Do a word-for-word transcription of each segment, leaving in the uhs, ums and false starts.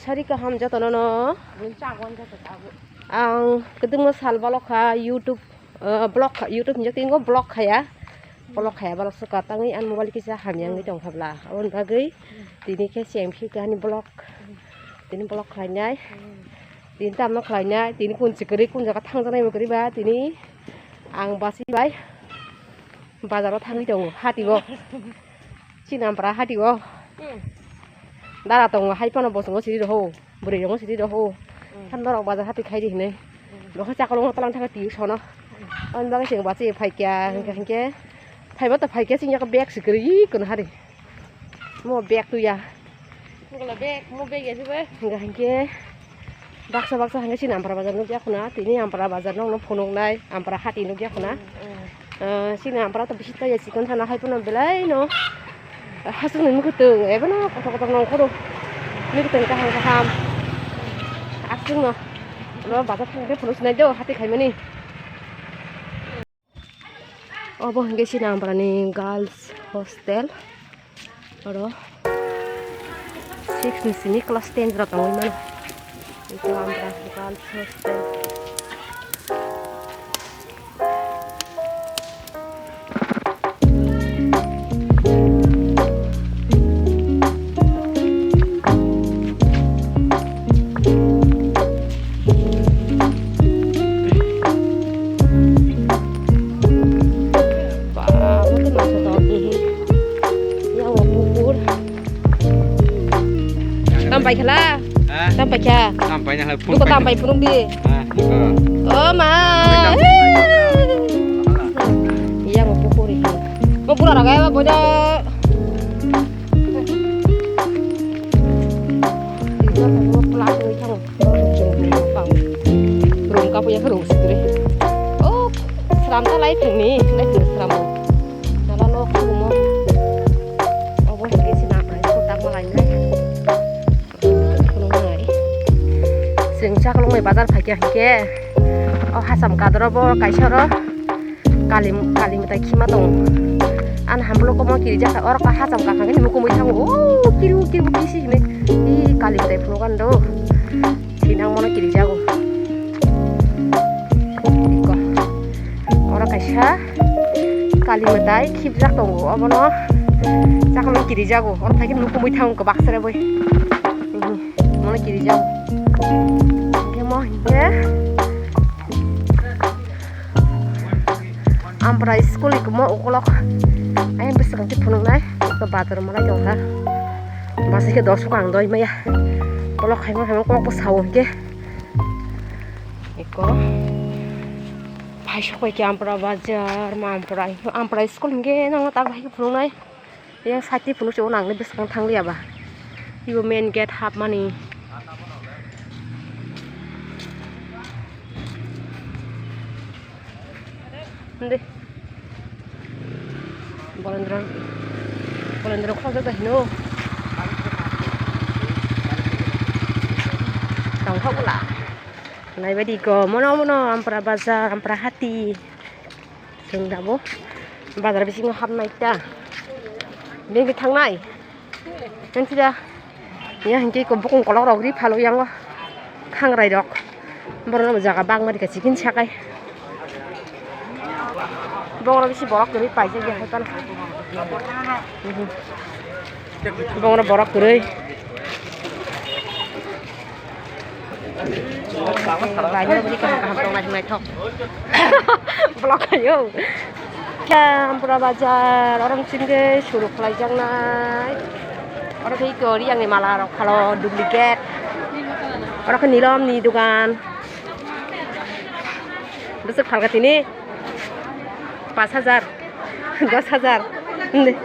Sari kaham jotono no. Ang kwdwngma sal bolok kha YouTube, eh, vlog kha, YouTube hinjak tingo vlog khaya. Vlog khaya bolok se katangwi ani mobile kisa hamya wngwi tongkha bla. Aboni bagwi tini khe cheng phi kha ani vlog. Tini vlog khlainai. Tini tamno khlainai. Tini kun se kwrwi kun jaga thangjaknai bo kwrwi ba tini ang basi bai bazaro thangwi tongo hati o. Chini ampra hati o. Hmm. Dara tongo hai phano bosongo siri roho. Bwrwi rongo siri roho. Hmm. Khan norok bazar hati khai di hinwi. Hmm. Bokhe chakolongo talang thangkhe twi sono. Hmm. Ani bagwi chwng bachwi phaikya, hmm, hinkhe hinkhe. Phaiba to phaikya chwng yakhe bag se kwrwi kono hari. Mo bag tuya. Mo bag, mo bag ya sibai. Hinkhe hinkhe. Baksa baksa hingke chini ampara bazar nukya khuna, tini ampara bazar nokno phunuknai, ampara hati nukya khuna. Mm, mm. Ah, chini ampara to bisi toya chikon sana hai phano belai no, ah, hasukni mukhutwng, ebono kotor kotor nongkhoro, mukhutwng kaham kaham, aswkno, oro bazar thangkhe phunuk sinai do, hati khaimani. Obo hingke chini amprani girls hostel. Oro six ni simi class ten jora tongwi mano. Ito ampra girls hostel. Ba, mungkin masuk tahun ini. Ya Allah, bubur. Tampai khala? Hah? Tampai kha? Tampai na hai. Buka tampai purung di. Hah? Oh ma. Iya, mau pukul itu. Mau pura raga ya, bodoh. Rung kapu ya rung sikri. Oh, seram ta lai phengni, lai pheng seram. Nala nok kumo. Obo hingke sina ai ko tak malai nai. Khulumnai. Chwng chakolongni bazar phaikha hinkhe. O hasam kadro bo kaisa oro. Kali, kali mwtai khima tongo. Ani hampulo komo kirijak kha, oro kha hacham kakha khe nini mukumui thango. O kiru, kiru, kisi hinwi. I kali mwtai phunukgani do. Sinang mono kirijago. Iko. Oro kaisa kali mwtai khibjak tongo. Obono chakhwlwi kirijago. Oro thai khe mukumui thango kwbak sere boi. Mono kirijago. Hingke mo hingke. Ampra school ikomo ukolok. Ayang bwswk khe phunuknai. Iko bathroom malai tongkha. Bwswk khe dos kang doi maya. Ukolok haima haima kok bwsao hingke. Iko. Phai sokoi khe Ampra bazar, ma Ampra, Ampra school hingke nang tak bai khe phunuknai. Yang side ni phunuk se uanang ni bwskango thang liya ba. Ibo main gate hapmani. Hindi. Bolendra, bolendra khajak bai hino. Tang kha bula. Nai bai di ko mono mono Ampra bazar, Ampra hati. Chwng dabo bazar bisingo hapnai ta. Bini thangnai. Nang tida. Ya hingke ko bokong kolok rok ri phalo yango. Khangrai rok. Borok no jaga bang mari ka chicken sakai. Borok bisi borok kwrwi paijak ya hai phano. Mhm. Bongno borok kwrwi. Baino bini kaham kaham tong naithok naithok. Vlog khayo. Khe Ampra bazar, oro chingke suru khlaijaknai. Oro khe iko riyangni mala rok phalo duplicate. Oro khe Nilom ni dogan. Bwswk phalka tini? Pas hajar. Dos hajar. Hindi.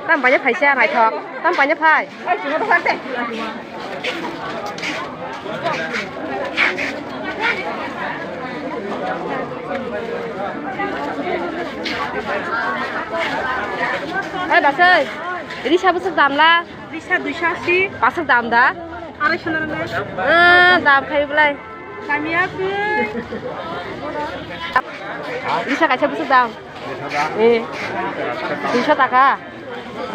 Tam paina phaisa naithok. Tam paina phai. Oi, basai. Risa bwswk dam la? Risa duiso asi. Bwswk dam da? Arai sona rwna. Ah, dam khai belai. Kami aku. Risa kaisa bwswk dam? Eh. Duiso taka.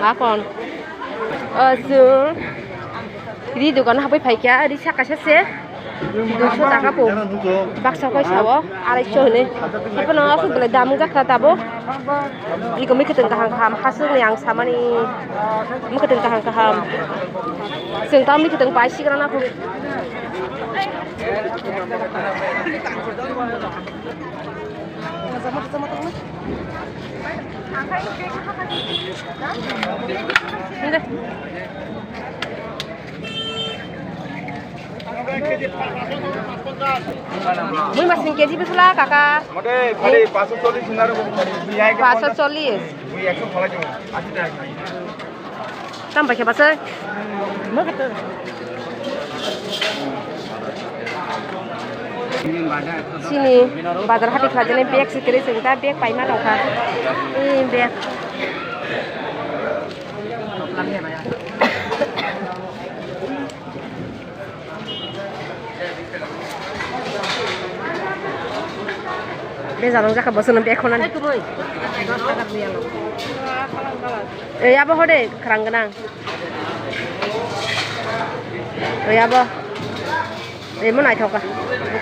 Lakon. Oh, sure. Ri dogan habwi phaikha, ri saka sese duiso taka po. Baksa koi sao, araisho hwnwi. Haiphano aswk belai dam wngjakha tabuk. Iko mwkhwtwng kaham kaham, haswkni ang samani mwkhwtwng kaham kaham. Chwng tamo mwkhwtwng pai sigra na kho. Mui masing keji besula kaka. Mode khali paanshot chollish hinaro. Paanshot chollish. Mui ekso khalai. Tam bai khe bwsai. Chini bazar hati khlai jani bag si kwrwi chwng ta bag paima rok kha. Ee, bag. Bejal wng jakha bosongni bag khonani. Ei, abo hode khrang gwnang. Ei, abo. Ei, mo naithok kha.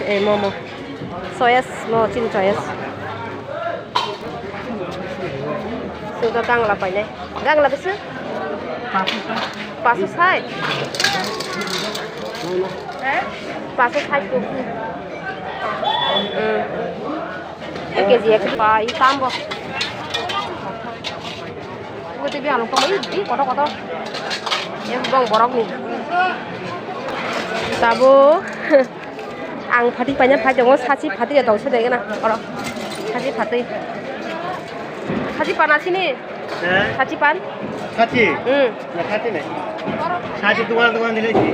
Ei, momo. Choice, mo chini choice. Sungkha gangla painai. Gangla bisi? Paso sai. Paso sai tu. Hmm. Ek keji ek pa, i tambo. Gue tibi anu kau i, i kotor kotor. Yang bang borok ni. Tabo. Ang phatwi paina phai tongo, sachi phatwi ya tongsa degena, oro. Sachi phatwi. Sachi pan asini? Eh? Sachi pan? Sachi? Hmm. Na sachi nai. Sachi dukan dukan dile ki.